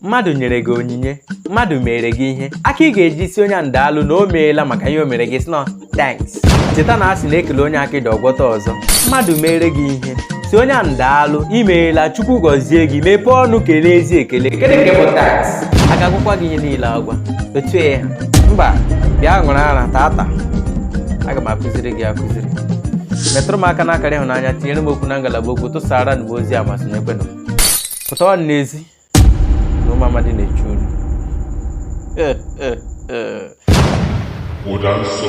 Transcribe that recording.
Mmadụ nyere gị onyinye, mmadụ mere gị ihe, aka ị ga-eji si onye a ndaalụ na o meela maka ihe o mere gị, sị na thanks. Cheta na a sị na ekele onye akịdị, ọ gwọta ọzọ. Mmadụ mere gị ihe, si onye a ndaalụ, imeela, Chukwu gọzie gị. Mepee ọnụ kelee ezi ekele. Kedu nke bụ thanks? A ga-agwakwa gị ihe niile agwa otu ya? Mba, bịa ṅụrụ ara tata, aga m akụziri gị akụziri. Metụrụ m aka n'akara ịhụnanya, tinyere m okwu na ngalaba okwu, tụsara m ozi a ma sonyekwenụ m. Pụtawa n'ezi na ụmụ amadi na-echu unu. Ụda nsọ.